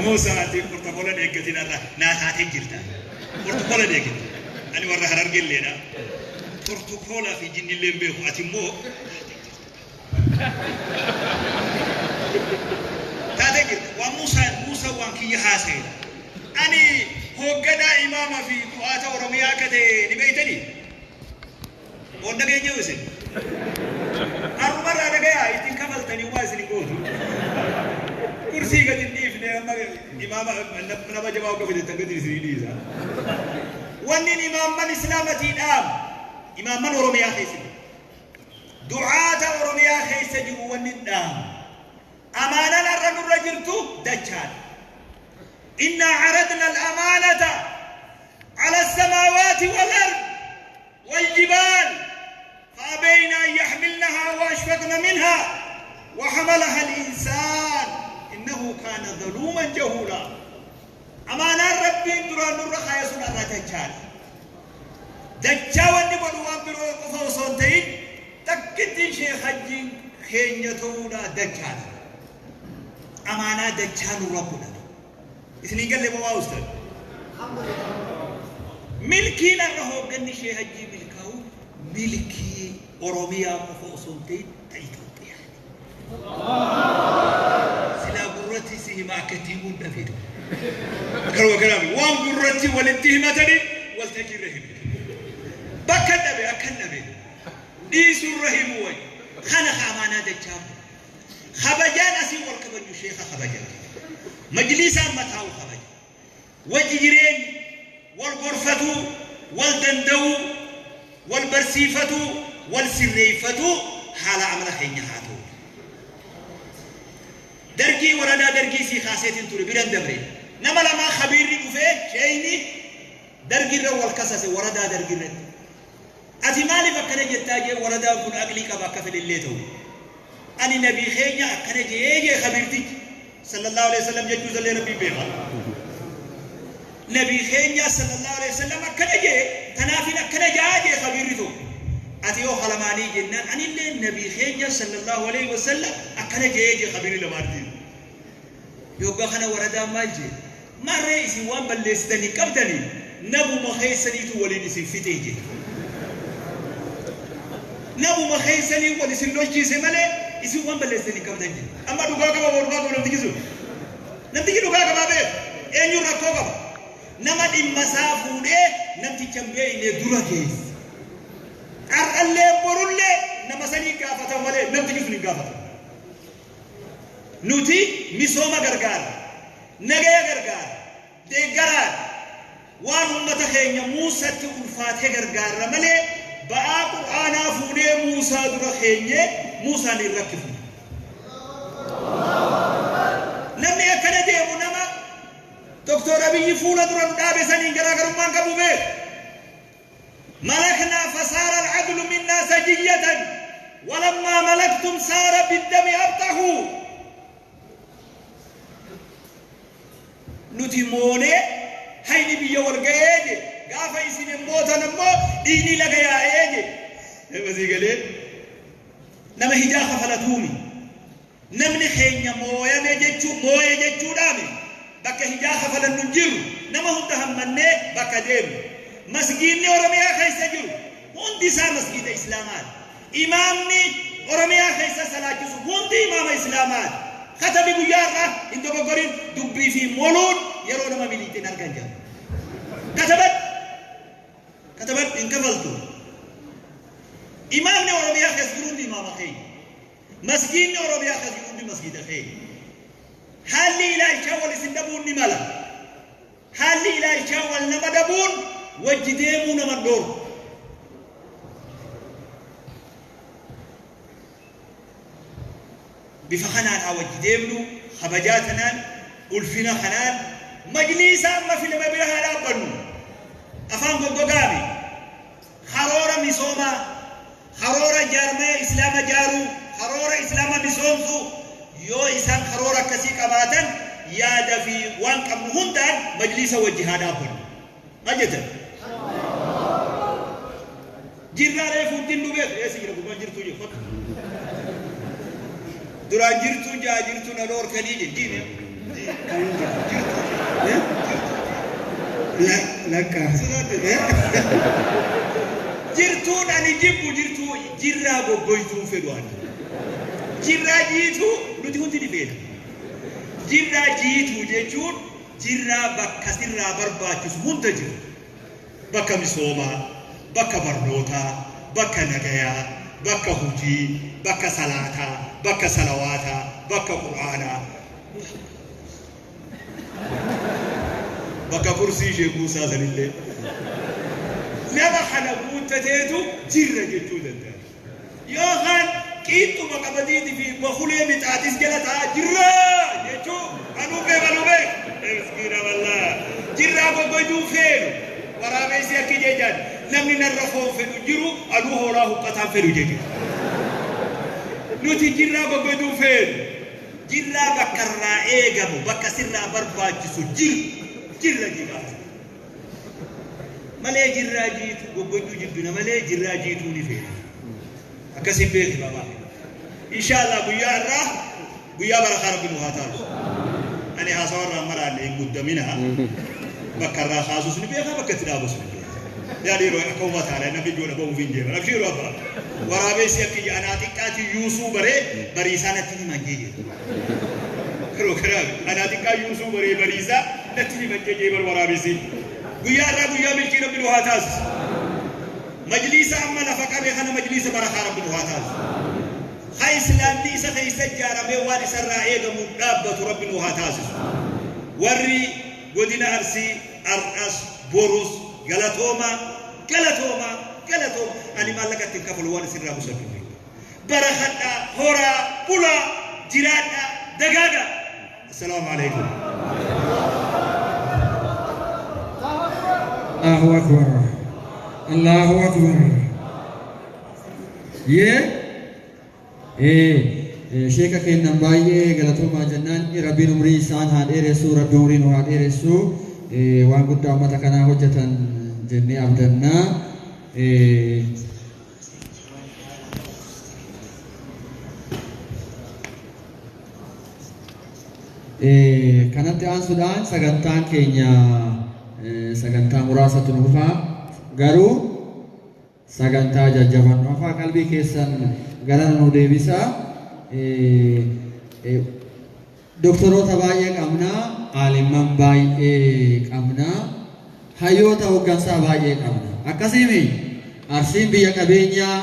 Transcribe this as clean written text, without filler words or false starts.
Muusaa ati protokoola hin eeggatin har'a naa taatee jirta. Protokoola hin eeggatin. Ani warra Harargeelleedha. Protokoola fi jinnillee hin beeku. Ati immoo taatee jirta. Waan Muusaa Muusaa waan kiyya haasa'edha. Ani hoogganaa imaama fi du'aata Oromiyaa akka ta'e ni beektanii? Oon dhageenye isin. Har'umarraa dhagayaa ittiin kafaltanii waa isin hin gootu. Kursii gadi hin dhiifne amma imaama nama jabaa hogga fidattan gadi isinii dhiisa. Wanni imaamman islaamatii dhaamu imaamman Oromiyaa keessa jiru. Du'aata Oromiyaa keessa jiru wanni dhaamu. Amaanaan har'a nurra jirtu dachaadha. Innaa caradna al-amaanata ala samaawaati wal ard والجبال فأبين أن يحملنها وأشفقن منها وحملها الإنسان إنه كان ظلوما جهولا. Amaanaan Rabbiin duraan nurra kaa'e sun har'a dachaadha. Dachaa wanni godhu waan biroo qofa osoo hin ta'in takkittiin Sheekh Hajjiin keenya ta'uudha dachaadha. Amaanaa dachaa nurra godhame. Isin hin galle moo waa ustad? Milkiin har'a hoogganni Sheekh Hajjii milkaa'u milkii Oromiyaa qofa osoo hin ta'in ta Itoophiyaati. Silaa gurratti si hima akka itti himuun dhabe. Akkanuma kanaaf waan gurratti walitti himatanii waltajjiirra himu. Bakka hin dhabe akka hin dhabe dhiisurra himu wayya. Kana ka amaanaa dachaa kun. Kabajaan asiin wal kabajnu sheekha kabaja. Majliisaan mataa'u kabaja. Wajji jireenyi, wal gorfatuu, wal danda'uu, wal barsiifatuu, wal sirreeffatuu haala amala keenya haa ta'u. Dargii waradaa dargii sii kaaseetiin ture biran dabre. Nama lamaa kabiirri dhufee sheeyni dargirra wal kasase waradaa dargirratti. Ati maaliif akkana jettaa jee waradaan kun aqlii qaba akka fedhellee ta'u. Ani nabii keenya akkana je'ee jee khabiirtichi sallallahu alaihi wasallam jechuu isallee rabbiin beeka. Nabii keenya sallallahu alaihi wasallam akkana jee tanaafin akkana jaa jee khabiirri tokko. Ati yoo halamaanii jennaan anillee nabii keenya sallallahu alaihi wasallam akkana je'ee jee khabiirri lamaartiin. Yoggaa kana waradaan maal jee? Maarree isin waan balleessitan hin qabdanii nabuma keessaniitu waliin isin fixee jee. Nabuma keessanii wal isin lolchiise malee isin waan balleessitan hin qabdan jee. Amma dhugaa qaba moo dhugaa qaba namtichi sun? Namtichi dhugaa qabaa beeku. Eenyuun rakkoo qaba? Nama dhimma isaa fuudhee namticha hin beekne dura geesse. Har'allee borullee nama sanii gaafatama malee namtichi sun hin gaafatamu. Nuti misooma gargaarra, nagaya gargaarra, deeggaraadha. Waan ummata keenya Muusatti ulfaate gargaarra malee ba'aa Qur'aanaa fuunee Muusaa dura keenyee Muusaan hin rakkifnu. Namni akkana deemu nama Doktor Abiyyi fuula dura nu dhaabe saniin garaagarummaa hin qabu beeku. Malaknaa fasaara al-adlu minnaa sajiyyatan walammaa malaktum saara biddami abxahu. Nuti moonee hayni biyya wal ga'ee je gaafa isin mootan ammoo dhiigni laga yaa'ee je. Nama sii galee nama hijaa kafalatuumi. Namni keenya mooyame jechuu mooye jechuudhaami bakka hijaa kafalannu hin jirru nama hunda hammannee bakka deemnu. Masgiidni Oromiyaa keessa jiru hundi isaa masgiida Islaamaati. Imaamni Oromiyaa keessa salaachisu hundi imaama Islaamaati. Katabi guyyaa har'aa hin dogoggorin dubbii fi moluun yeroo nama miliixin argan jedha. Katabadhu. Katabadhu hin kafaltu. Imaamni Oromiyaa keessa jiru hundi imaama keenya. Masgiidni Oromiyaa kan jiru hundi masgiida keenya. Haalli ilaalchaa wal isin dhabuun ni mala. Haalli ilaalchaa wal nama dhabuun wajji deemuu nama hin dhoorku. Bifa kanaan haa wajji deemnu, kabajaa tanaan, ulfina kanaan, majliisa amma filame bira haa dhaabbannu. Afaan goggogaami. Karoora misoomaa, karoora jaarmaya Islaama jaaruu, karoora Islaama misoomsuu, yoo isaan karoora akkasii qabaatan yaada fi waan qabnu hundaan majliisa wajji haa dhaabbannu. Maal jettan? Jirraa reefu hundin nu beeku. Eessa jira gurbaan jirtuu jiru kottu. Duraan jirtuu jaa jirtuu na dhoorkanii je. Jiime. Lakka. Jirtuun ani jibbu jirtuu jirraa goggoytuun fedhu ani. Jirraa jiituu nuti hundi ni feena. Jirraa jiituu jechuun jirraa bakka sirraa barbaachisu hunda jiru. Bakka misoomaa, bakka barnootaa, bakka nagayaa, bakka hojii, bakka salaataa, bakka salawaataa, bakka qur'aanaa. Bakka kursii ishee kuusaa sanillee. Nama kana guuttateetu jirra jechuu danda'a. Yookaan qiixxuma qamadiitii fi bakulee mixaatis jala taa'aa jirra jechuu anuu beek anuu beek. Miskiina wallaa. Jirraa goggoyduu feenu. Waraabessi akki jechaan namni narra foon fedhu jiru anuu hoolaa huqqataan fedhu jechuudha. Nuti jirraa goggoyduu feenu. Jirraa bakka irraa eegamu bakka sirraa barbaachisu jiru jirra jigaasa. Malee jirraa jiitu goggoyduu jibbina malee jirraa jiituu ni feena. Akkasiin beeki babaa. Inshaallah guyyaa irraa guyyaa barakaa rabbi nu haa taasisu. Ani haasawa irraa maraanne hin muddamina. Bakka irraa kaasus ni beeka bakka itti dhaabus ni beeka. Yaa dhiiroo akka uummataadha namni ijoollee bahuuf hin jeeman. Abshiiru abbaa. Waraabessi akka ija anaa xiqqaati yuusuu baree bariisaa natti himan jee jedhe. Yeroo kanaafi anaa xiqqaa yuusuu baree bariisaa natti himan jee jee bar waraabessi. Guyyaa irraa guyyaa milkii rabbi nu haa taasisu. Majliisa amma lafa qabe kana majliisa barakaa rabbi nu haa taasisu. Ha islaamni isa keessa ijaaramee waan isarraa eegamuun dhaabbatu rabbi nu haa taasisu. Warri godina Arsii har'as borus galatoomaa galatoomaa galatooma ani maallaqa ittiin kafalu waan isinirraa qusadhu hin beeku. Barakadhaa horaa bulaa jiraadhaa dagaagaa. Assalaamu alaikum. Allahu Akbar. Allahu Akbar. Yee. Ee sheeka keennan baay'ee galatoomaa jennaan rabbiin umrii isaan haa dheeressu rabbi umrii nu haa dheeressu waan guddaa uummata kanaa hojjetan jennee abdannaa. Kanatti aansuudhaan sagantaan keenya sagantaa muraasatu nu dhufaa garuu sagantaa jajjabaan nu hafaa qalbii keessan garana nu deebisaa. Doktoroota baay'ee qabna, aalimman baay'ee qabna, hayyoota hooggansaa baay'ee qabna. Akkasiimi Arsiin biyya qabeenyaa,